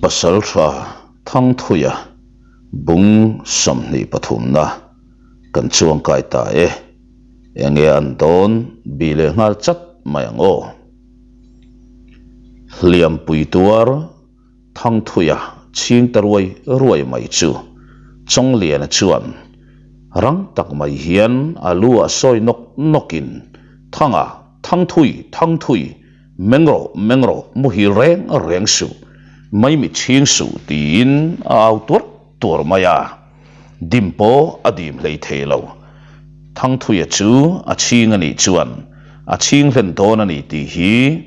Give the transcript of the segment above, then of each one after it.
Pasaltha Thangthuia bung 23 na kan chuangkai ta e. Enge an dawn bi leh nghal chat mai ang aw. Hliampui tuar Thangthuia chhing ta ruai ruai mai chu Chawngliana chuan rang tak mai hian a lu ah sawi nawk nawkin Thanga, Thangthui, Thangthui, meng rawh, meng rawh, muhil reng reng suh, maimi chhing suh tiin a au tuar tuar mai a, dim pawh a dim hlei thei lo. Thangthuia chu a chhing a nih chuan a chhing hlen dawn a ni tih hi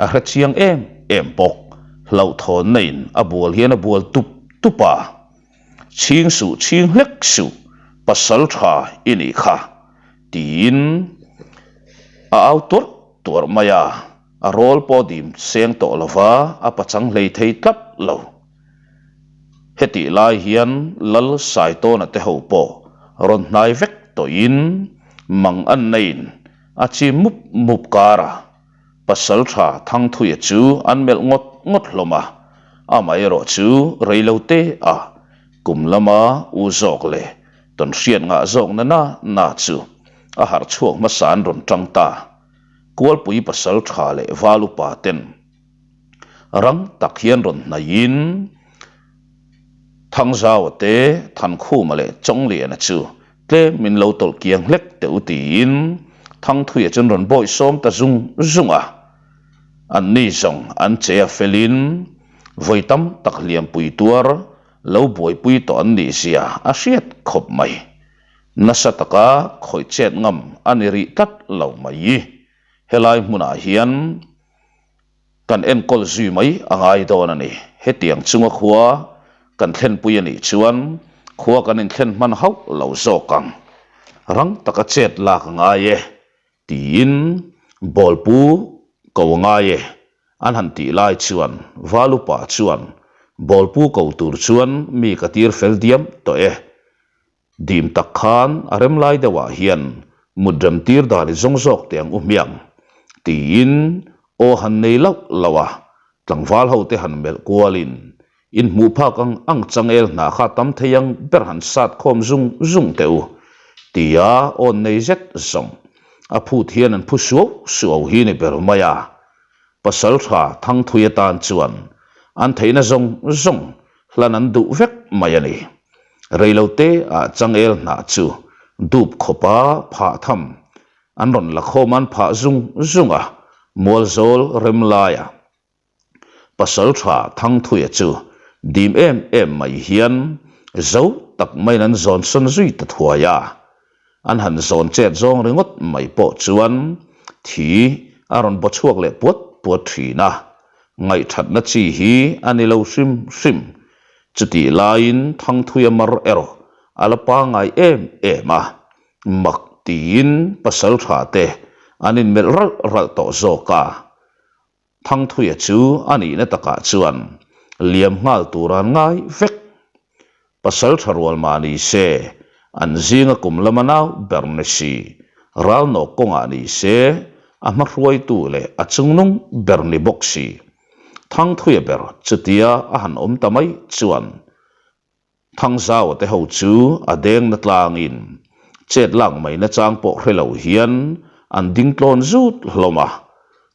a hre chiang em em bawk. Hlauhthawnna in a bual hian a bual tup tup a, Chhing suh chhing hlek suh, pasal tha i nih kha tiin a au tuarh tuarh mai a, a rawl pawh dim seng tawh lova a pachang hlei thei tlat lo. Hetih lai hian Lal Saitawna te ho pawh rawn hnai vek tawhin mang an neiin a chi mup mup kar a, Pasaltha Thangthuia chu an melh ngawt ngawt hlawm a, amaherawh chu rei lo te a kum lama u zawk leh tawn hriat ngah zawk na na na chu a harh chhuak hmasa an rawn tang ta. Kualpui Pasaltha leh Val upa ten Rang tak hian rawn hnaihin Thangzaua te, Thankhuma leh Chawngliana chu tlem min lo tawlh kiang hlek teh u tiin Thangthuia chuan rawn bawih sawm ta zung zung a. Anni zawng an che a felin vawi tam tak hliampui tuar lo buaipui tawh an nih zia a hriat khawp mai. Nasa taka khawih chet ngam a ni rih tlat lo mai. Helai hmunah hian kan enkawl zui mai a ngai dawn a ni. Hetiang chunga khua kan thlenpui a nih chuan khua kan inthlen hman hauh lo zawk ang. Rang taka chet lak a ngai e tiin bawlpu ko a ngai e an han tih lai chuan Valupa chuan bawlpu ko tur chuan mi ka tir fel diam tawh e. Dim tak khan a rem lai deuhah hian mut rem tir dan i zawng zawk teh ang u hmiang tiin aw han nei lauh lauh a, tlangval ho te han melh kualin in hmuh phak ang ang changel hna kha tam thei ang ber han sat khawm zung zung teh u tia awn nei zet zawng a phut hian an phu suau suau hi ni ber mai a, Pasaltha Thangthui atan chuan an theihna zawng zawng hlan an duh vek mai a ni. Reilote ah changel hnah chu dup khawpa phah tham an rawn la khawm an phah zung zung a, Mualzawl Remlaia Pasaltha Thangthuia chu dim em em mai hian zo tak maiin an zawn sawn zui ta thuai a. An han zawn chet zawng ringawt mai pawh chuan thi a rawn baw chhuak leh puat puat thin a, ngaihthatna chi hi a ni lo hrim hrim. Chutih laiin Thangthuia mar erawh a la pangngai em em a, mak tiin pasaltha te an inmelh ralh ralh tawh zawk a. Thangthuia chu a nihna takah chuan liam nghal tur an ngai vek. Pasaltha rual mah ni se, an zinga kum lama nau ber ni si, ralnawk kawngah ni se, a hmahruaitu leh a chungnung ber ni bawk si. Thangthuia ber chutia a han awm ta mai chuan Thangzaua te ho chu a deng na tlangin chet lak mai na chang pawh hre lo hian an ding tlawn zut hlawm a,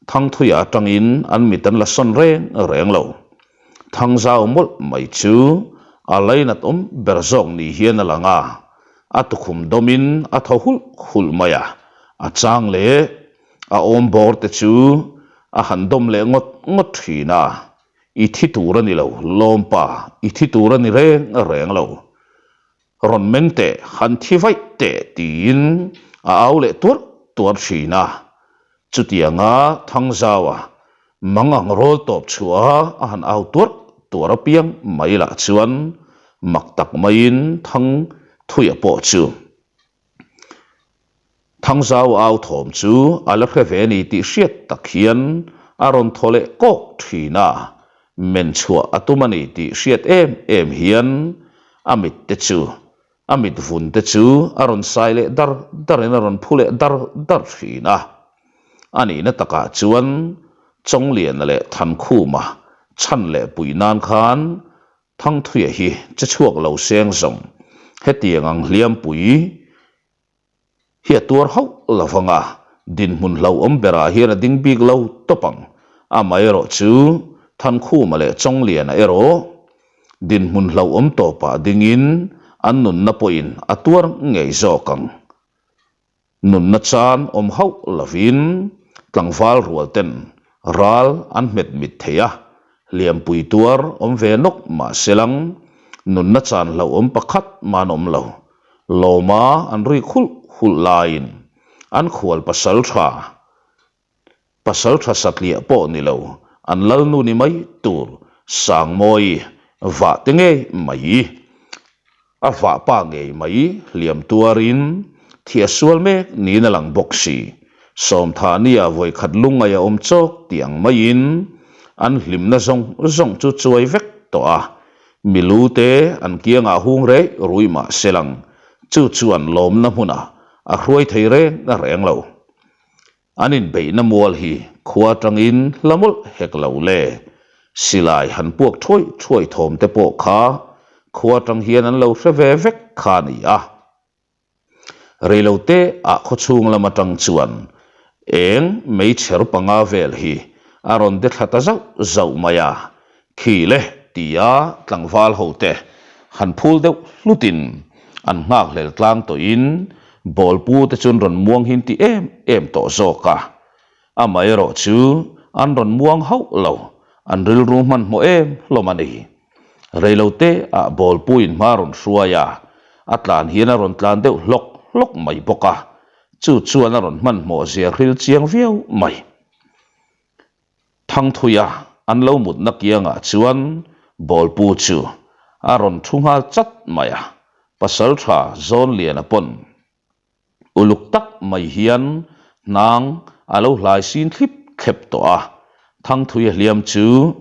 Thangthuia atangin an mit an la sawn reng reng lo. Thangzau mawlh mai chu a lainat awm ber zawk ni hian a lang a, a tukhum dawmin a thaw hulh hulh mai a, a chang leh a awm bawr te chu a han dawm leh ngawt ngawt thin a. I thi tur a ni lo, lawmpa, i thi tur a ni reng reng lo. Rawn meng teh, han thi vaih teh tiin a au leh tuarh tuarh thin a. Chutianga Thangzaua mang ang rawl tawp chhuah a han au tuarh tuarh apiang mai lah chuan mak tak maiin Thangthuia pawh chu Thangzau au thawm chu a la hre ve ni tih hriat tak hian a rawn thaw leh kawk thin a, men chhuah a tum a ni tih hriat em em hian a mit te chu a mit vun te chu a rawn sai leh dar dar in a rawn phu leh dar dar thin a. A nihna takah chuan Chawngliana leh Thankhuma. Chhan leh puih nan khan Thangthuia hi che chhuak lo seng zawng hetiang ang hliampui hi a tuar hauh lo vang a, dinhmun hlauhawm berah hian a ding bik lo tawp ang. Amaherawh chu Thankhuma leh Chawngliana erawh dinhmun hlauhawm tawpah dingin an nunna pawhin a tuar ngei zawk ang. Nunna chan awm hauh lovin tlangval rual ten ral an hmet mit thei a, hliampui tuar awm ve nawk mah se lang nunna chan hlauhawm pakhat mah an awm lo. Lawma an rik hulh hulh laiin an khual pasal tha Pasal tha satliah pawh ni lo, an lalnu ni mai tur Sangmawi vah te ngei mai. A vah pa ngei mai hliam tuarin thi a sual mek niin a lang bawk si. Sawmthania vawikhat lungngaih a awm chawk tih ang maiin an hlimna zawng zawng chu chuai vek tawh a, milu te an kiangah hung rei rui mah se lang chu chuan lawmna hmunah a hruai thei reng reng lo. An inbeihna mual hi khua atangin hla mawlh hek lo le. Silai han puak thuai thuai thawm te pawh kha khua atang hian an lo hre ve vek kha a ni a. Reilote ah khawchhung lam atang chuan eng meichher panga vel hi a rawn de thla ta zauh zauh mai a. Khi le tia tlangval ho te han phul deuh hlutin an nghakhlel tlang tawhin bawlpu te chuan rawn muang hin ti em em tawh zawk a. Amaherawh chu an rawn muang hauh lo, an rilru hmanhmawh em hlawm a ni. Reilote ah bawlpu in hma rawn hruai a, a tlan hian a rawn tlan deuh hlawk hlawk mai bawk a, chu chuan a rawn hmanhmawh zia hril chiang viau mai. Thangthuia an lo mutna kiangah chuan bawlpu chu a rawn thu nghal chat mai a, Pasaltha Zawnliana pawn uluk tak mai hian hnang a lo hlai sin thlip thlep tawh a, Thangthuia hliam chu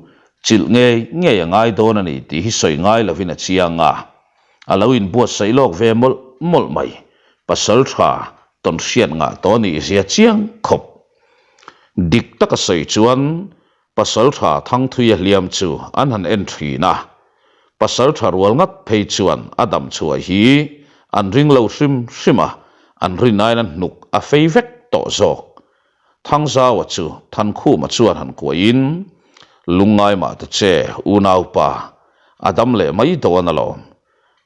chilh ngei ngei a ngai dawn a ni tih hi sawi ngai lovin a chiang a, a lo inbuatsaih lawk ve mawlh mawlh mai, Pasaltha tawnhriat ngah tawh a nih zia chiang khawp. Dik taka sawi chuan Pasaltha Thangthuia hliam chu an han en thin a, Pasaltha rual ngat phei chuan a dam chhuah hi an ring lo hrim hrim a, an rin aiin a hnuk a fei vek tawh zawk. Thangzaua chu Thankhuma chuan han kuahin, Lungngai mah ta che unaupa, a dam leh mai dawn alawm.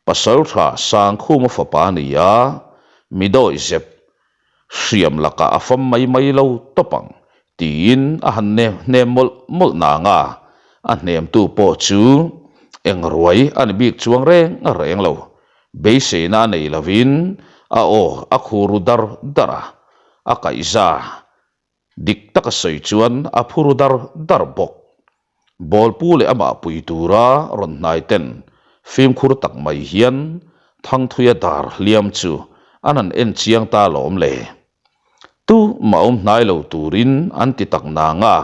Pasaltha Sangkhuma fapa a ni a, mi dawihzep Hriam lakah a fam mai mai lo tawp ang, tiin a han nem hnem mawlh mawlh nang a, a hnemtu pawh chu eng ruai a ni bik chuang reng reng lo. Beiseina a nei lovin a aw a khur ru dar dar a, a kaihza dik taka sawi chuan a phu ru dar dar bawk. Bawlpu leh amah pui tura rawn hnai ten fimkhur tak mai hian Thangthuia dar hliam chu an han en chiang ta lawm le. Tu mah awm hnai lo turin an ti tak nang a,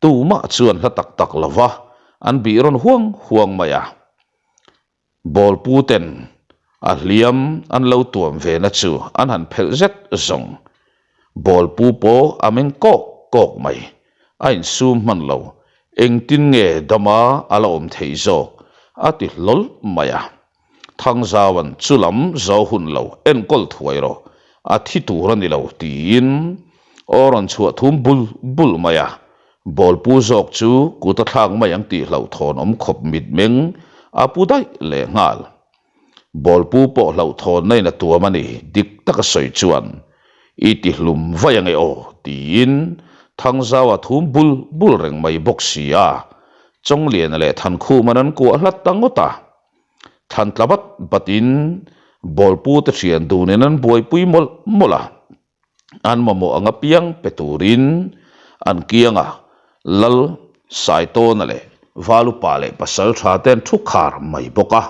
tu mah chuan hla tak tak lova an bih rawn huang huang mai a. Bawlpu ten a hliam an lo tuam ve na chu an han phelh zet zawng. Bawlpu pawh a meng kawk kawk mai. A insum hman lo. Engtin nge dama a la awm theih zawk a ti hlawl mai a. Thangzauan chu lam zo hun lo enkawl thuai rawh, a thi tur a ni lo tiin aw rawn chhuah thum bul bul mai a. Bawlpu zawk chu kut a thlak mai ang tih hlauhthawn awm khawp mitmeng a pu daih leh nghal. Bawlpu pawh hlauhthawnna in a tuam a ni, dik taka sawi chuan i ti hlum vai ange aw tiin Thangzau a thum bul bul reng mai bawk si a, Chawngliana leh Thankhuman an kuah hlat ta ngawt a. Thlan tla bat batin Bawlpu te thian dunin an buaipui mawlh mawlh a. An mamawh ang apiang pe turin an kianga Lal Saitawna leh Valupa leh Pasaltha te an thu khar mai bawk a.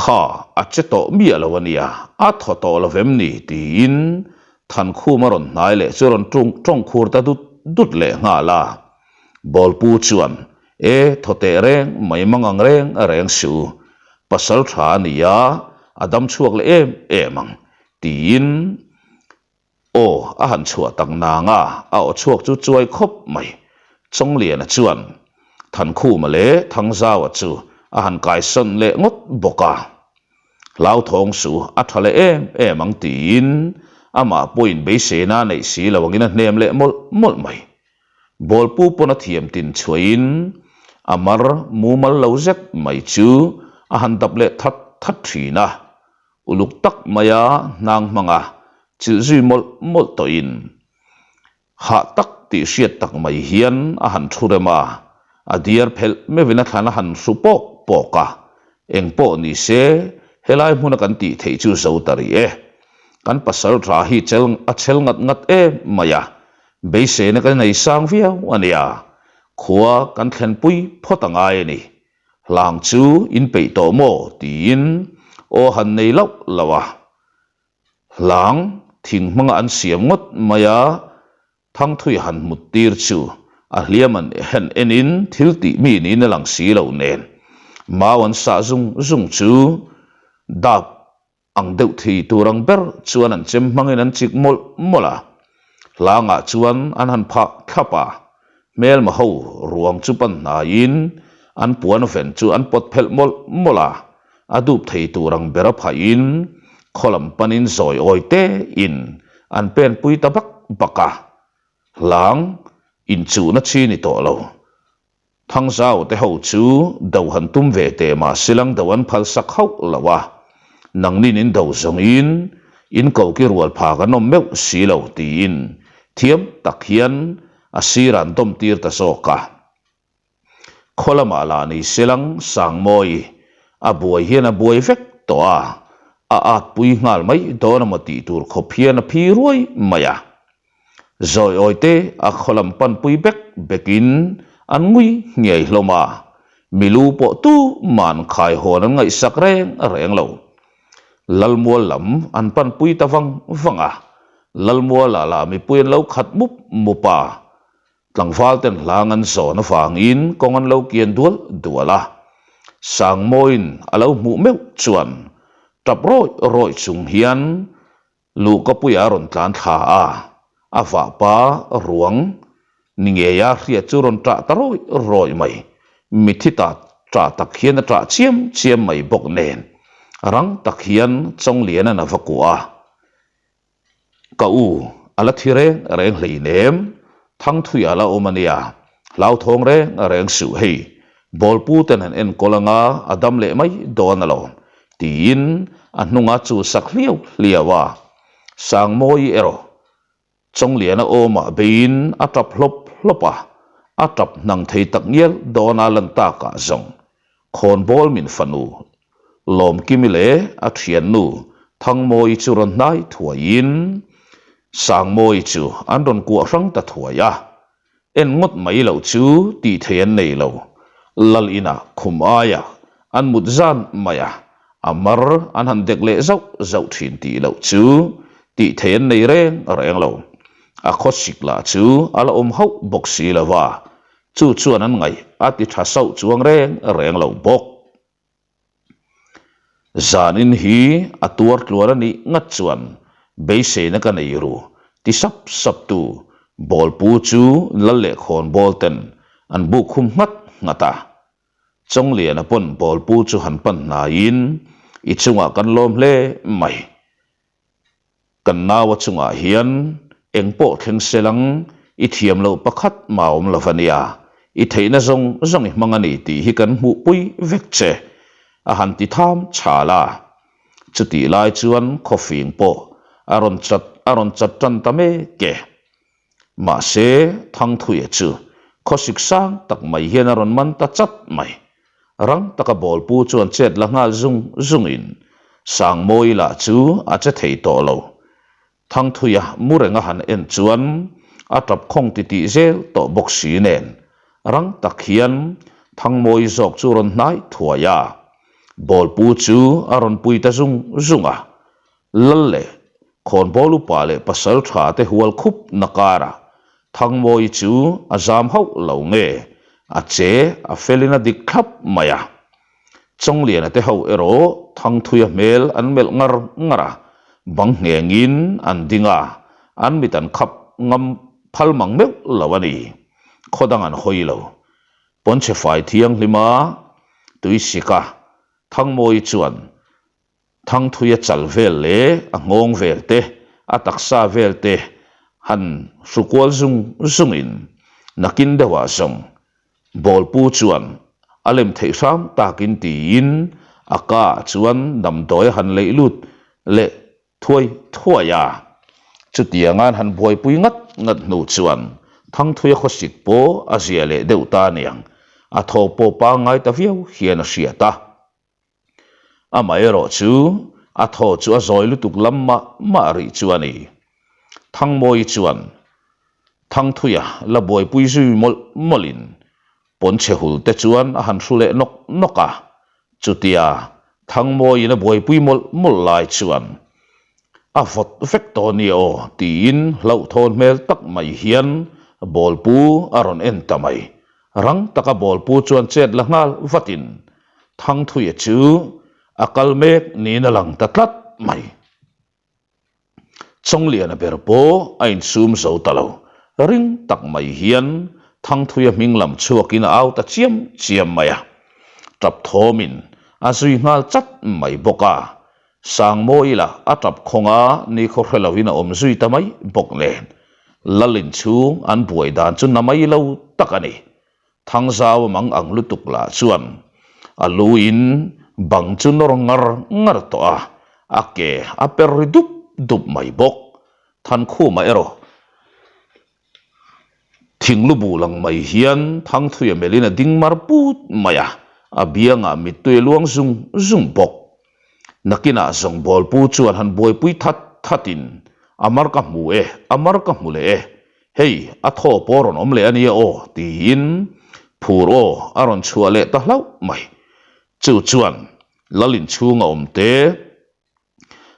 Kha, a che tawh miah lo a nia, a thaw tawh lo vem ni? tiin Thankhuma rawn hnai leh chu rawn tawng khur ta dut dut leh nghal a. Bawlpu chuan, E, thaw teh reng mai mang ang reng reng suh u, Pasaltha a nia, a dam chhuak leh em em ang, Tiin aw a han chhuah tak nang a, a aw chhuak chu chuai khawp mai. Chawngliana chuan Thankhuma leh Thangzaua chu a han kaisawn leh ngawt bawk a. Hlauthawng suh a tha leh em em ang tiin amah pawhin beiseina a neih si lo angin a hnem leh mawlh mawlh mai. Bawlpu pawn a thiam tin chhuahin a mar mumal lo zet mai chu a han dap leh that that thin a, uluk tak maia hnang hmanga chilh zui mawlh mawlh tawhin Hah tak tih hriat tak mai hian a han thu rem a, a diar phelh meuhin a thlan a han hru pawk pawk a, eng pawh ni se helai hmuna kan tih theih chu zo ta rih e. Kan pasal tha hi chel a chel ngat ngat em mai a, beiseina ka nei sang viau a nia, khua kan thlenpui phawt a ngai a ni. Hlang chu in peih tawh maw? tiin aw han nei lauh lauh a. Hlang thing hmanga an siam ngawt mai a, Thangthui han hmut tir chu a hliam an hen enin thil tih mi niin a lang si lo nen mau an sah zung zung chu dap ang deuh thei tur ang ber chuan an chem hmangin an chik mawlh mawlh a, hlangah chuan an han phah thlap a, Hmelma ho ruang chu pan hnaiin an puan ven chu an pawt phelh mawlh mawlh a, a dup thei tur ang ber a phahin khaw lam panin zawi awi tein an pen pui ta bak bak a, hlang inchuhna chi ni tawh lo. Thangzau te ho chu do han tum ve teh mah silang do an phalsak hauh lo a, nangnin in do zawngin in koki rual pha kan awm meuh si lo tiin thiam tak hian A sir an dawm tir ta zawk a. Khaw lamah lah ni selang Sangmawi a buai hian a buai vek tawh a, a at pui nghal mai dawn emaw tih tur khawp hian a phi ruai mai a. Zawi awi te a khaw lam pan pui bek bekin an ngui nghiai hlawm a, milu pawh tu man khai hawn an ngaihsak reng reng lo. Lalmual lam an panpui ta vang vang a, Lalmualah lah mipui an lo khat mup mup a, tlangval ten hlang an zawn avangin kawng an lo kian dual dual a. Sangmawiin a lo hmuh meuh chuan tap rawih rawih chung hian Luhkapuia a rawn tlan thla a, a vahpa ruang ni ngeia hriat chu rawn ṭah ta rawih rawih mai. Mithi ta ṭah tak hian a ṭah chiam chiam mai bawk nen, rang tak hian Chawngliana'n a va kuah a. Ka u, a la thi reng reng hleinem, Thangthuia la awm a nia, hlauthawng reng reng suh hei, Bawlpu ten an enkawl anga a dam leh mai dawn alawm, tiin a hnunga chu sak hliau hliau a. Sangmawi erawh Chawngliana awmah beiin a tap hlawp hlawp a, a tap hnang thei tak ngial dawna lan takah zawng Khawnbawl min fanu Lawmkimi leh a thiannu Thangmawi chu rawn hnai thuaiin Sangmawi chu an rawn kuah hrang ta thuai a. En ngawt mai loh chu tih thei an nei lo. Lal inah khum aia an mut zan mai a, a mar an han dek leh zauh zauh thin tih loh chu tih thei an nei reng reng lo. A khawsik lah chu a la awm hauh bawk si lo va, chu chuan an ngaih a ti tha sauh chuang reng reng lo bawk. Zanin hi a tuar tluan a nih ngat chuan beiseina ka nei ru ti sap sap tu bawlpu chu lal leh khawnbawl ten an buk khum nghat nghat a. Chawngliana pawn bawlpu chu han pan hnaiin i chungah kan lawm hle mai. Kan naua chungah hian eng pawh thleng selang i thiam loh pakhat mah awm lo va nia, i theihna zawng zawng i hmang a ni tih hi kan hmuhpui vek che, a han ti tham chhal a. Chutih lai chuan khawfing pawh a rawn chat a rawn chat tan ta mek e. Mahse, Thangthuia chu khawsik sang tak mai hian a rawn man ta chat mai. Rang taka bawlpu chuan chet la nghal zung zungin Sangmawi lah chu a che thei tawh lo. Thangthuia mu renga han en chuan a tap khawng titih zel tawh bawk si nen rang tak hian Thangmawi zawk chu rawn hnai thuai a. Bawlpu chu a rawn pui ta zung zung a. Lal leh Khawnbawl upa leh pasal tha te hual khup na karah Thangmawi chu a zam hauh lo nge a che a felin a dik thlap mai a. Chawngliana te ho erawh Thangthuia hmel an melh ngar ngar a, bang nghengin an ding a, an mit an khap ngam phal mang meuh lo a ni. khaw dang an hawi lo. Pawnchhe fai thianghlima tuisik a Thangmawi chuan Thangthuia chal vel leh a nghawng vel te, a taksa vel te han hru kual zung zungin nakin deuhah zawng Bawlpu chuan a lem theih hram takin tiin a ka ah chuan damdawi a han leih lut leh thuai thuai a. Chutianga'n han buaipui ngat ngat hnu chuan Thangthuia khawsik pawh a zia leh deuh ta aniang, a thaw pawh pangngai ta viau hian a hriat a. Amaherawh chu a thaw chu a zawi lutuk lam mah mah rih chu a ni. Thangmawi chuan Thangthuia la buaipui zui mawlh mawlhin pawnchhe hul te chuan a han hru leh nawk nawk a. Chutia Thangmawiin a buaipui mawlh mawlh lai chuan a vawt vek tawh nia aw tiin hlauhthawn hmel tak mai hian bawlpu a rawn en ta mai. Rang taka bawlpu chuan chet la nghal vatin Thangthuia chu a kal mek niin a lang ta tlat mai. Chawngliana ber pawh a insum zo ta lo. Ring tak mai hian Thangthuia hming lam chhuakin a au ta chiam chiam mai a. Tap thawmin a zui nghal chat mai bawk a. Sangmawi lah a tap khawng a, nikhaw hre loin a awm zui ta mai bawk nen. Lal inchhung an buai dan chu na mai lo tak a ni. Thangzau a mang ang lutuk lah chuan a lu in bang chu nawr ngar ngar tawh a, a ke a per ri dup dup mai bawk. Thankhuma erawh thing lu bu lang mai hian Thangthuia melhin a ding mar put mai a, a biangah mittui a luang zung zung bawk. Nakinah zawng bawlpu chuan han buaipui that thatin a mar ka hmu e, a mar ka hmu leh e, Hei, a thaw pawh a rawn awm leh a nia aw, tiin phur aw a rawn chhuah leh ta hlauh mai. Chu chuan Lal inchhung a awm te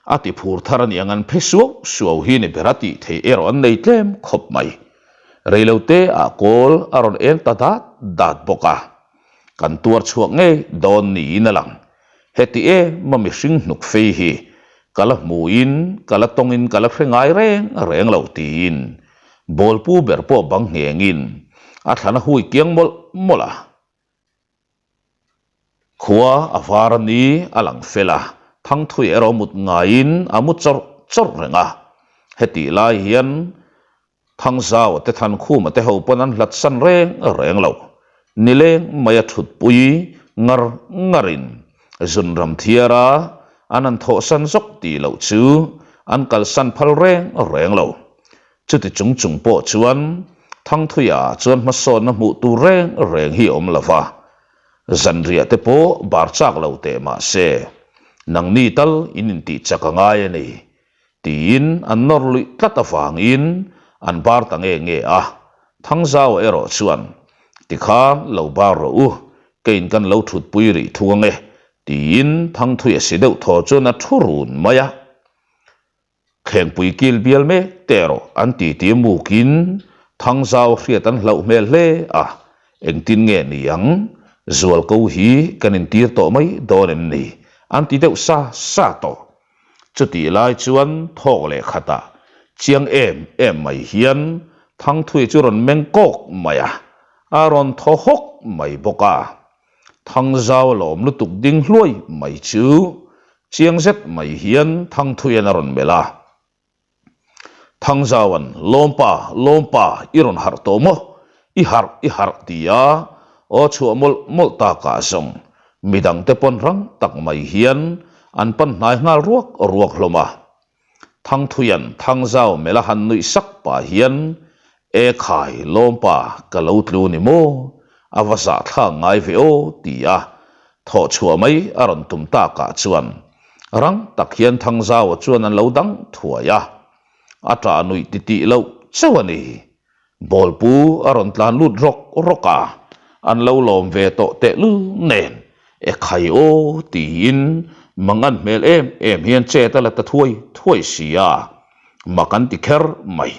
a ti phur thar a nih ang an phe suau suau hi ni ber a tih theih erawh an nei tlem khawp mai. Reilote ah kawl a rawn eng ta dat dat bawk a, kan tuar chhuak ngei dawn niin a lang. Heti em a mihring hnuk fei hi ka la hmuin ka la tawngin ka la hre ngai reng reng lo tiin bawlpu ber pawh bang nghengin a thlan a hui kiang mawlh mawlh a. Khua a var a ni a lang fel a, Thangthui erawh mut ngaiin a mu chawrh chawrh reng a. Hetih lai hian Thangzau te Thankhuma te ho pawn an hlat san reng reng lo. Nileng mai a thutpui ngar ngarin zunram thiara an han thawhsan zawk tih loh chu an kalsan phal reng reng lo. Chuti chung chung pawh chuan Thangthuia ah chuan hmasawnna hmuh tur reng reng hi a awm lo va. Zanriah te pawh bar chak lo teh mah se nangni tal in intih chak a ngai a ni. Tiin an nawr luih tlat avangin an bar ta nge nge a, Thangzaua erawh chuan, Tikhan lo bar rawh u, keiin kan lo thutpui rih thung ange, tiin Thangthuia si deuh thaw chuan a thu run mai a. Thlengpui kil bial mek te erawh an titi mukin Thangzau hriat an hlauh hmel hle a, engtin nge ni ang, Zualko hi kan intir tawh mai dawn em ni? an ti deuh sa sa tawh. Chutih lai chuan thawk leh khatah chiang em em mai hian Thangthui chu rawn meng kawk mai a, a rawn thaw hawk mai bawk a. Thangzau lawm lutuk ding hluai mai chu chiang zet mai hian Thangthuian a rawn melh a. Thangzauan, Lawmpa, Lawmpa, i rawn harh tawh maw? I harh, i harh, ti a aw chhuah mawlh mawlh takah zawng midangte pawn rang tak mai hian an pan hnai nghal ruak ruak hlawm a. Thangthuian Thangzau melh a han nuih sak pah hian, E khai, Lawmpa, ka lo tlu ni maw? A va zahthlak ngai ve aw, ti a thawh chhuah mai a rawn tum takah chuan Rang tak hian Thangzaua chuan an lo dang thuai a, a ṭah nuih titih loh chauh a ni. Bawlpu a rawn tlan lut rawk rawk a, an lo lawm ve tawh tehlul nen, E khai aw tiin mangan hmel em em hian chet a la ta thuai thuai si a, mak an ti kher mai.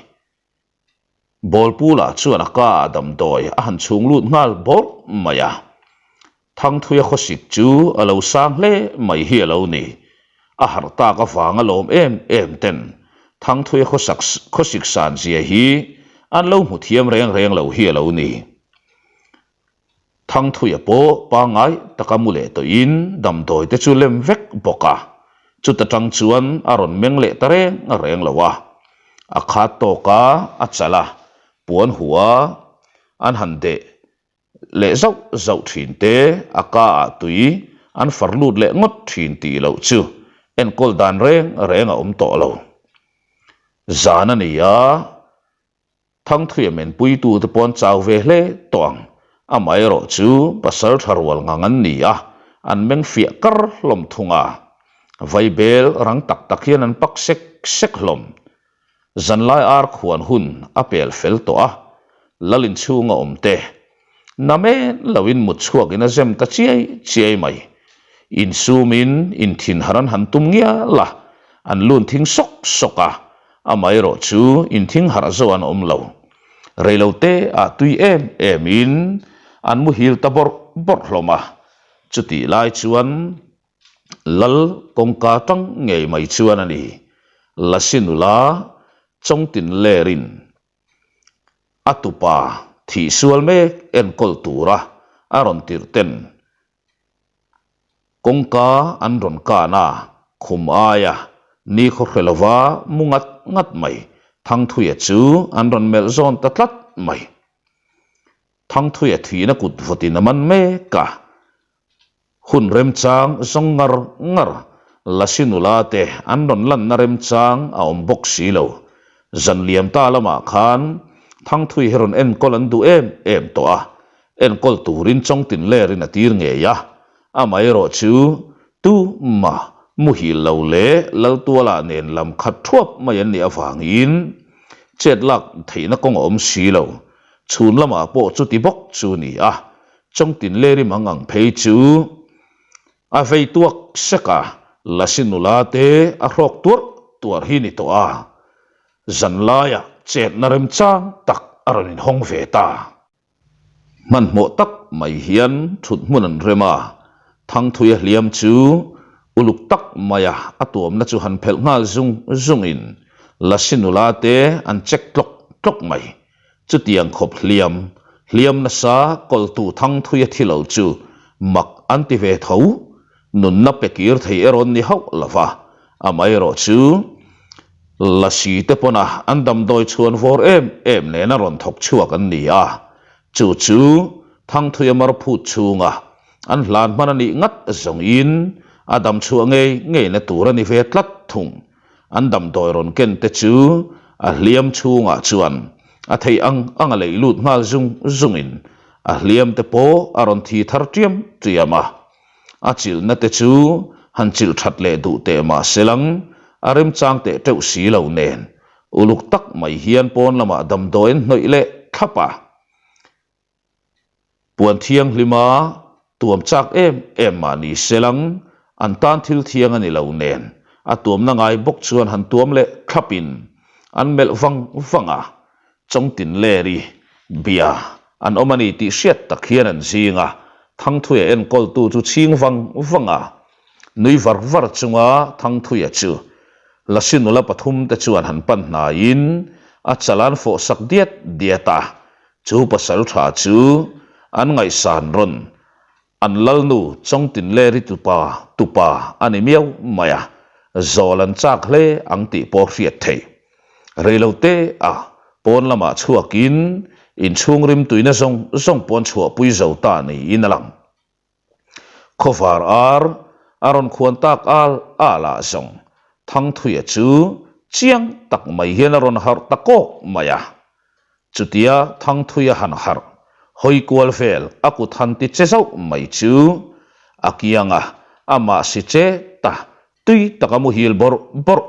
Bawlpu lah chuan a ka ah damdawi a han chhung lut nghal bawrh mai a. Thangthuia khawsik chu a lo sang hle mai hi a lo ni. A harh tak avang a lawm em em ten Thangthuia khawsak khawsik san zia hi an lo hmu thiam reng reng lo hi a lo ni. Thangthuia pawh pangngai taka mu leh tawhin damdawi te chu lem vek bawk a, chuta tang chuan a rawn meng leh ta reng reng lo a. A khat tawk a, a chal a, puan hua an han deh leh zauh zauh thin te, a ka ah tui an far lut leh ngawt thin tih loh chu enkawl dan reng reng a awm tawh lo. Zan a ni a. Thangthuia menpuitu te pawh an chau ve hle tawh ang. Amaherawh chu pasal tha rual ngang an ni a, an meng fiah kar hlawm thung a. Vaibel rang tak tak hian an pak sek sek hlawm. Zanlai ar khuan hun a pel fel tawh a, lal inchhunga awm te Na men loin mut chhuakin a zem ta chiai chiai mai. Insumin inthinhar an han tum ngial a, an lun thing sawk sawk a, amaherawh chu inthing harh zo an awm lo. Reilote ah tui em emin an muhil ta bawrh bawrh hlawm a, chutih lai chuan Lal kawngka tang ngei mai chuan a ni. Lasi nula Chawngtin lerin A tupa thih sual mek enkawl tura a rawn tirh ten kawngka an rawn kan a, khum aia nikhaw hre lova mu ngat ngat mai Thangthuia chu an rawn melh zawn ta tlat mai. Thangthuia thihna kut vawtin a man mek a. Hun remchang zawng ngar ngar Lasi nula te an rawn lanna remchang a awm bawk si lo. Zan liam ta lamah khan Thangthui hi rawn enkawl an duh em em tawh a, enkawl turin Chawngtin lerin a tir ngei a, amaherawh chu tuma muhil lo leh Laltuala nen lam khat thuap mai an nih avangin chet lak theihna kawng a awm si lo. Chhun lamah pawh chuti bawk chu ni a, Chawngtin leri mang ang phei chu a vei tuak sek a, Lasi nula te a hrawk tuarh tuarh hi ni tawh a, zanlaiah chetna remchang tak a rawn inhawng ve ta. Hmanhmawh tak mai hian thut hmun an rem a, Thangthuia hliam chu uluk tak maia a tuamna chu han phelh nghal zung zungin Lasi nula te an check tlawk tlawk mai. Chutiang khawp hliam, hliam nasa kawltu thangthui a thi lo chu mak an ti ve tho. Nunna pe kir thei erawh ni hauh lo va, amaherawh chu Lasi te pawna an damdawi chhuan vawr em em nena rawn thawk chhuak an ni a, chu chu thangthui a mar phut chhunga an hlan hman a nih ngat zawngin a dam chhuah ngei ngeina tur a ni ve tlat thung. An damdawi rawn ken te chu a hliam chhungah chuan a theih ang ang a leih lut nghal zung zungin a hliam te pawh a rawn thi thar tiam tiam a. A chilhna te chu han chilh that leh duh teh mah se lang a remchang teh teuh si lo nen uluk tak mai hian pawn lamah damdawi an hnawih leh thlap a. Puan thianghlima tuam chak em em mah ni se lang, an tan thil thiang a ni lo nen, a tuamna ngai bawk chuan han tuam leh thlapin an melh vang vang a, Chawngtin Leri bia an awm a ni tih hriat tak hian an zing a, Thangthuia enkawltu chu chhing vang vang a, nui var var chunga Thangthuia chu Lasi nula pathumte chuan han pan hnaiin a chal an fawhsak diat diat a, Chu pasal tha chu an ngaihsan rawn an lalnu Chawngtinleri tupa tupa a ni miau mai a, zawl an chak hle ang tih pawh hriat theih. Reilote a pawn lamah chhuakin inchhung rimtuina zawng zawng pawn chhuahpui zo ta niin a lang. Khawvar ar a rawn khuan tak al al ah zawng Thangthuia chu chiang tak mai hian a rawn harh ta kawk mai a. Chutia Thangthuia han harh hawi kual vel a kut han ti che zauh mai chu a kianga amah si che ta tui taka muhil bawrh bawrh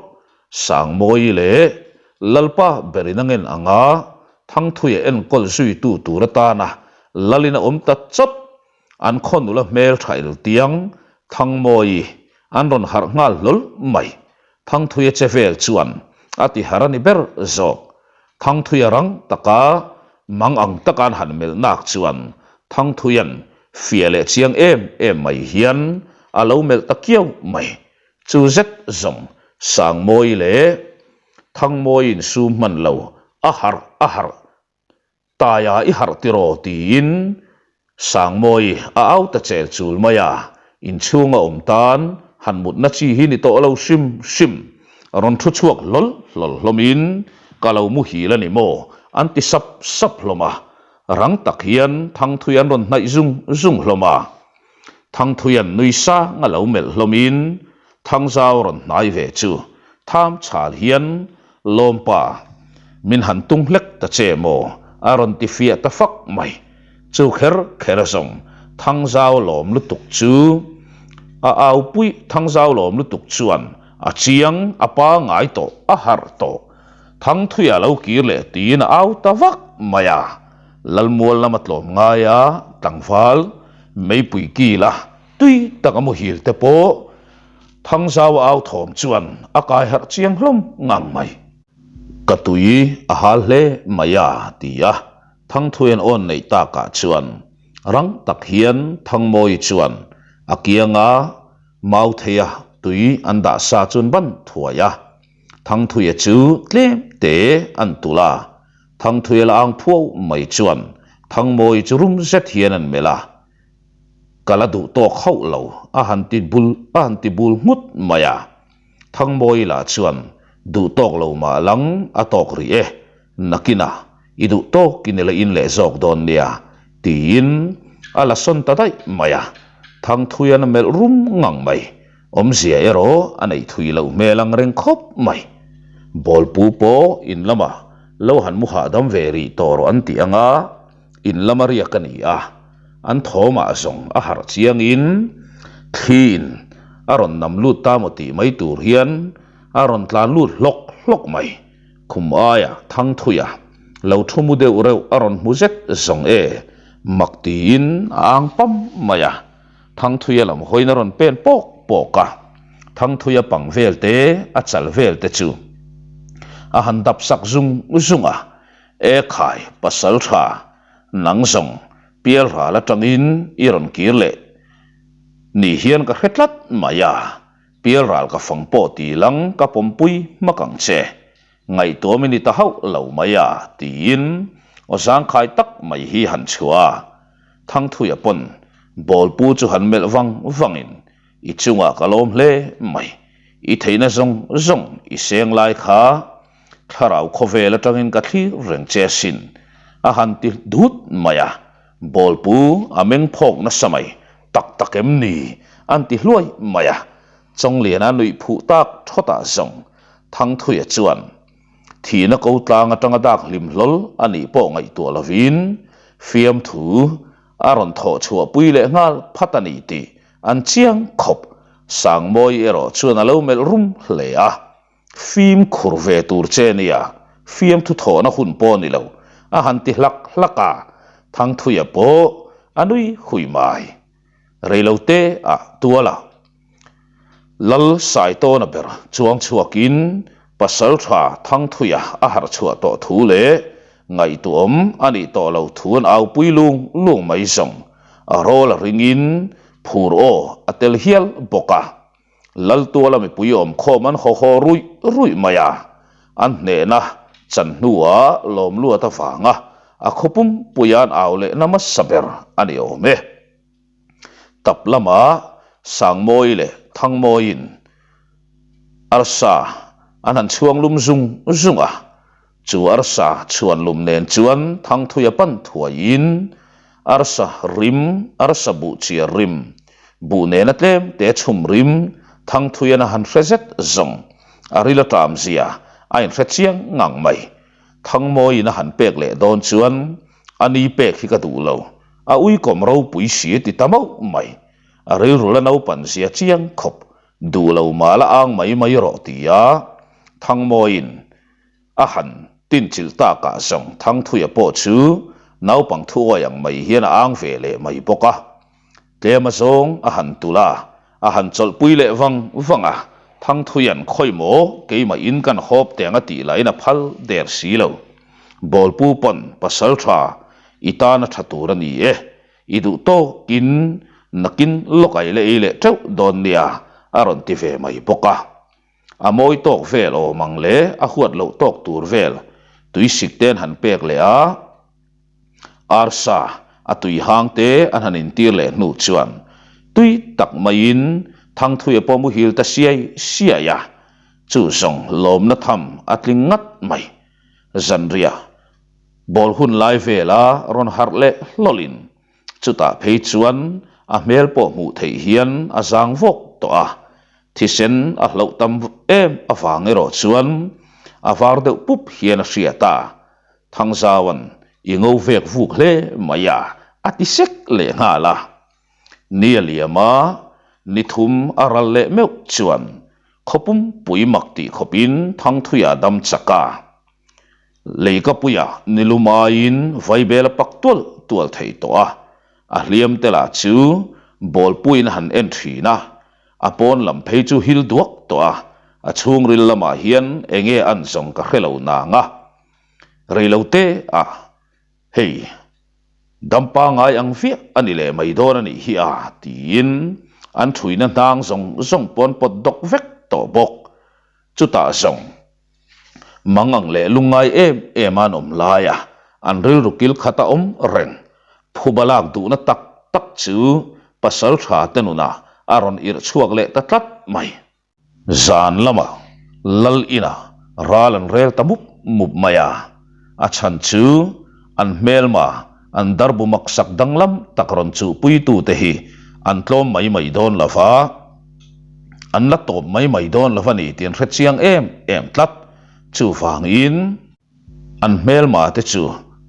Sangmawi leh Lalpa berin a ngen anga Thangthuia enkawl zuitu tur atana Lalin a awm ta chawt An khaw nula hmel tha el tiang Thangmawi an rawn harh nghal hlawl mai. Thangthuia che vel chuan a ti har a ni ber zawk. Thangthuia rang taka mang ang taka an han melh nak chuan Thangthuia'n fiah leh chiang em em mai hian a lo melh ta kiau mai. Chu zet zawng Sangmawi leh Thangmawiin sum hman lo a harh a harh. Taia i harh tiraw tiin Sangmawi a au ta chel chul mai a, inchhunga awm tan han mutna chi hi ni tawh lo hrim hrim. Rawn thu chhuak hlawl hlawl hlawmin ka lo muhil a ni maw an ti sap sap hlawm a, rang tak hian Thangthui an rawn hnaih zung zung hlawm a. Thangthuian nui sang a lo melh hlawmin Thangzau rawn hnai ve chu tham chhal hian Lawmpa, min han tung hlek ta che maw? a rawn ti fiah ta fak mai. Chu kher kher a zawng Thangzau lawm lutuk chu a au puih Thangzau lawm lutuk chuan a chiang a pangai tawh a harh tawh. Thangthuia lo kir leh tiin a au ta vak mai a. Lalmual lama tlawm ngaia tlangval meipui kila tui taka muhil te pawh Thangzau au thawm chuan a kai harh chiang hlawm ngang mai. Ka tui a hal hle mai a, ti a Thangthuian awn neih takah chuan rang tak hian Thangmawi chuan a kianga Mautheia tui an dah sa chuan ban thuai a. Thangthuia chu tlem te an tulh a. Thangthuia la ang phuau mai chuan Thangmawi chu rum zet hian an melh a, Ka la duh tawk hauh lo, a han ti bul a han ti bul nghut mai a. Thangmawi lah chuan duh tawk lo mah lang a tawk rih e, nakinah i duh tawkin i la in leh zawk dawn nia, tiin a la sawn ta daih mai a. Thangthuian a melh rum ngang mai. Awmzia erawh a neih thui loh hmel ang reng khawp mai. Bawlpu pawh in lamah lo han mu hahdam ve rih tawh rawh an tih anga in lama riak a ni a, an thawmah zawng a harh chiangin thliin a rawn nam lut ta maw tih mai tur hian a rawn tlan lut hlawk hlawk mai. Khum aia Thangthuia lo thu mu deuh reuh a rawn hmu zet zawng e mak tiin a ang pam mai a. Thangthuia lam hawiin a rawn pen pawk pawk a, Thangthuia pang vel te, a chal vel te chu a han dap sak zung zung a, E khai, pasal tha, nang zawng pialral atangin i rawn kir leh ni hian ka hre tlat mai a, pialral ka fang pawh ti lang ka pawmpui hmak ang che, Ngaihtuam i ni ta hauh lo mai a, tiin aw zangkhai tak mai hi han chhuah a. Thangthuia pawn bawlpu chu han melh vang vangin, I chungah ka lawm hle mai. I theihna zawng zawng i seng lai kha thlarau khawvel atangin ka thlir reng che asin, a han ti dut mai a. Bawlpu a meng phawk nasa mai, Tak tak em ni? an ti hluai mai a. Chawngliana nuih phuh tak thawtah zawng Thangthuia chuan thihna ko tlang atanga dak hlim hlawl a nih pawh ngaihtuah lovin fiamthu a rawn thawh chhuah pui leh nghal phat a ni tih an chiang khawp. Sangmawi erawh chuan a lo melh rum hle a, Fimkhur ve tur che nia, fiamthu thawhna hun pawh ni lo, a han ti hlak hlak a, Thangthuia pawh a nui hui mai. Reilote ah tuala Lal Saitawna ber chuang chhuakin Pasaltha Thangthuia a harh chhuah tawh thu leh ngaihtuahawm a nih tawh lo thu an aupui lung lung mai zawng a rawl a ringin phur aw a tel hial bawk a. Lal tuala mipui awmkhawm an haw haw ruih ruih mai a, an hnehna chan hnuah lawmluat avanga a khaw pumpuia an au lehna hmasa ber a ni awm e. Tap lamah Sangmawi leh Thangmawiin arsa an han chhuang lum zung zung a, chu arsa chhuan lum nen chuan Thangthuia pan thuaiin arsa rim, arsa buh chiar rim, buh nena tlem te chhum rim Thangthuian a han hre zet zawng, a ril a ṭam zia a inhre chiang ngang mai. Thangmawiin a han pek leh dawn chuan a ni pek hi ka duh lo, A uikawm ropui si a ti ta mauh mai. A rilru la naupan zia chiang khawp, duh lo mah la ang mai mai rawh ti a Thangmawiin a han tinchilh takah zawng Thangthuia pawh chu naupang thuawi ang mai hian a ang ve leh mai bawk a. Tlem a zawng a han tulh a, a han chawlhpui leh vang vang a, Thangthuia'n khawi maw keimah in kan hawp teng a tih lahin a phal der si lo. Bawlpu pawn pasal tha i tan a tha tur a ni e, i duh tawkin nakin lawk ai leh ei leh teuh dawn nia a rawn ti ve mai bawk a. A mawi tawk vel awm ang leh a huat loh tawk tur vel tuisik ten han pek leh a. Arsa a tui hang te an han intir leh hnu chuan tui tak maiin Thangthuia pawh muhil ta siai siai a, chu zawng lawmna tham a tling ngat mai. Zanriah bawl hun lai vela rawn harh leh hlawlhin chutah phei chuan a hmel pawh hmuh theih hian a zang vawk tawh a, thisen a hlauh tam em avang erawh chuan a var deuh pup hian a hriat a, Thangzauan i ngo vek vuk hle mai a, a ti sek leh nghal a. Ni a liam a, ni thum a ral leh meuh chuan khaw pumpui mak tih khawpin Thangthuia dam chak a. Leikapuia ni lum aiin vaibel a pak tual tual thei tawh a, a hliam te lah chu bawlpuiin a han en thin a, a pawn lam phei chu hil duak tawh a, a chhungril lamah hian enge an zawng ka hre lo nang a. Reilote ah hei dam pangai ang viah a ni leh mai dawn a nih hi a tiin an thuina hnang zawng zawng pawn pawt dawk vek tawh bawk. Chutah zawng mang ang leh lungngai em em an awm lai a, an rilru kil khat a awm reng. Phuba lak duhna tak tak chu pasal tha te nunah a rawn irh chhuak leh ta tlat mai. Zan lamah Lal inah ral an rel ta mup mup mai a, a chhan chu an hmelma an darbu maksak danglam tak rawn chuhpuitute hi an tlawm mai mai dawn lo va, an la tawp mai mai dawn lo a ni tih an hre chiang em em tlat. Chuvangin. An hmelma te chu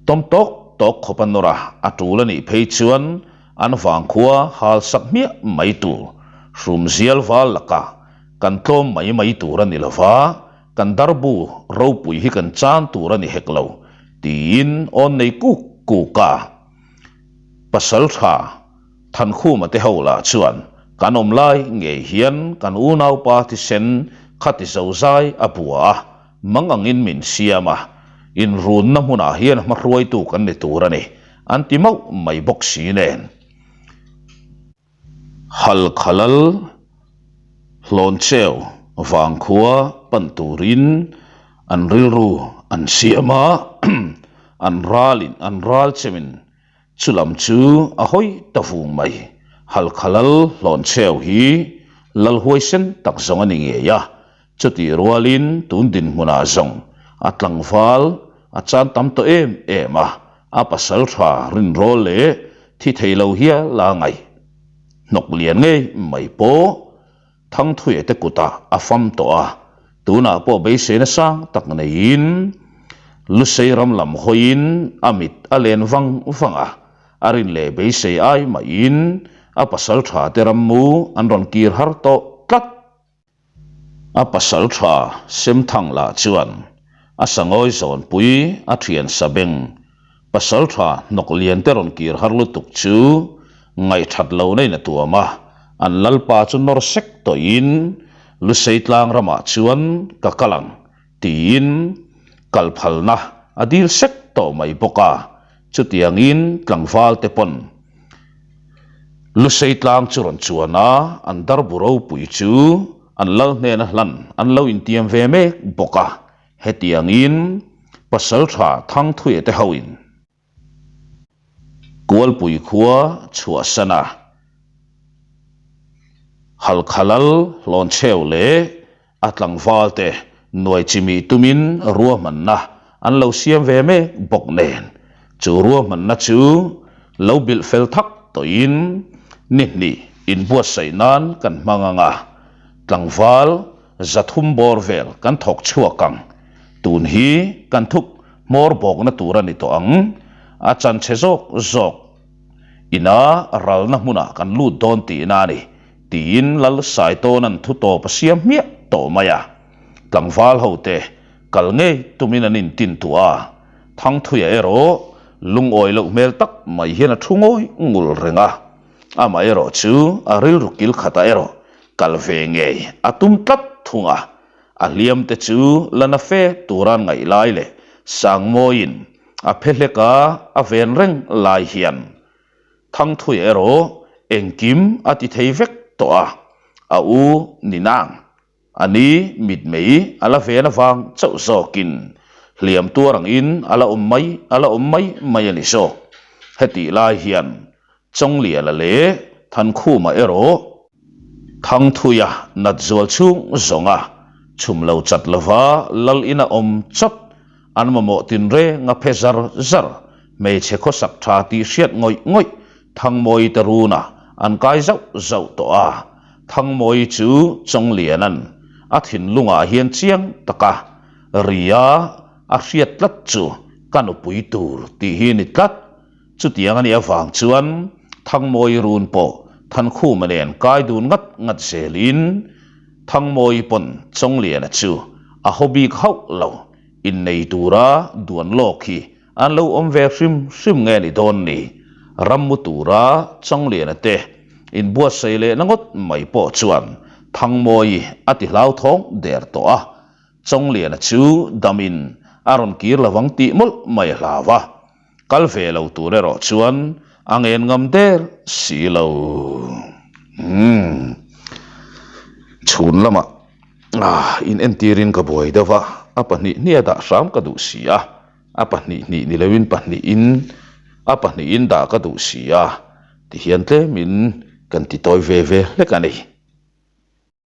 tawm tawk tawk khawp a nawr a, a tul a nih phei chuan an vangkhua hal sak hmiah mai tur. Hrumzial val lakah kan tlawm mai mai tur a ni lo va, kan darbu ropui hi kan chan tur a ni hek lo, tiin awn nei kuk kuk a. Pasal tha Thankhuma te ho lah chuan kan awm lai ngei hian kan unaupa thisen khati zozai a bua a, Mang angin min siam a, inrunna hmunah hian hmahruaitu kan ni tur a ni, an ti mauh mai bawk si nen. Halkhalal Hlawncheu vangkhua pan turin an rilru an siam a, an ralin an ral chemin Chulam chu a hawi ta vung mai. Halkha lal Hlawncheu hi lal huaisen tak zawng a ni ngei a, chutih rualin tun dinhmunah zawng a tlangval a chan tam tawh em em a, a pasal tha rinrawl leh thi thei lo hial a ngaih hnawk lian ngei mai pawh. Thangthuia te kutah a fam tawh a, tunah pawh beiseina sang tak neiin Lusei ram lam hawiin a mit a len vang vang a, a rin leh beisei ai mahin a pasal tha te rammu an rawn kir har tawh tlat. A pasal tha Semthang lah chuan a sangawi zawnpui a thian sabeng Pasalṭha hnawk lian te rawn kir har lutuk chu ngaihṭhat lo na in a tuam a, an lalpa chu nawr sek tawhin Lusei tlang ramah chuan ka kal ang tiin kal phalna a dil sek tawh mai bawk a, chutiangin tlangval te pawn Lusei tlang chu rawn chuan a, an darbu ropui chu an lal hnena hlan an lo intiam ve mek bawk a. Hetiangin Pasalṭha Thangthuia te hoin Kualpui khua chhuahsan a, Halkha lal Hlawncheu leh a tlangval te nuai chimih tumin ruahmanna an lo siam ve mek bawk nen, chu ruahmanna chu lo bilh fel thak tawhin ni hnih inbuatsaih nan kan hmang ang a, tlangval 300 bawr vel kan thawk chhuak ang. Tun hi kan thup hmawr bawkna tur a ni tawh ang. A chanchhe zawk zawk ina ralna hmunah kan lut dawn tihna a ni, tiin Lal Saitawna'n thu tawp a siam hmiah tawh mai a. Tlangval hote kal ngei tumin an intin tuah a, Thangthuia erawh lungawi loh hmel tak mai hian a thu ngawi ngul reng a. Amaherawh chu a rilru kil khatah erawh kal ve ngei a tum tlat thung a, a hliam te chu la na fe tura an ngaih lai leh Sangmawiin a phe hlek a a ven reng lai hian Thangthuia erawh engkim a ti thei vek tawh a, a u ni nang. A ni mitmei a la ven avang chauh zawkin hliam tuar angin a la awm mai a la awm mai mai a ni zawk. Hetih lai hian Chawngliana leh Thankhuma erawh Thangthuia nat zual chhung zawnga chhum lo chat lova lal ina awm chawt an mamawh tinreng a phe zar zar hmeichhe khawsak tha tih hriat ngawih ngawih Thangmawii te runa an kai zauh zauh tawh a, Thangmawii chu Chawngliana'n a thinlungah hian chiang taka ria a hriat tlat chu ka nupui tur tih hi ni tlat. Chutiang a nih avang chuan Thangmawii run pawh Thankhuma nen kai dun ngat ngat zelin Thangmawii pawn Chawngliana chu a haw bik hauh lo, innei tura duan lawk hi an lo awm ve hrim hrim nge ni dawn ni? Rammu tura Chawngliana te inbuatsaih lehna ngawt mai pawh chuan Thangmawii a ti hlauthawng der tawh a, Chawngliana chu damin a rawn kir lovang tih mawlh mai a hlau a. Kal ve lo tur erawh chuan a ngen ngam der si lo. Umm. Chhun lamah ah in entirin ka buai deuh a, a pahnih hnih a dah hram ka duh si a, a pahnih hnih ni loin pahnihin a pahnihin dah ka duh si a, tihian tlemin kan ti tawi ve ve hlek a ni.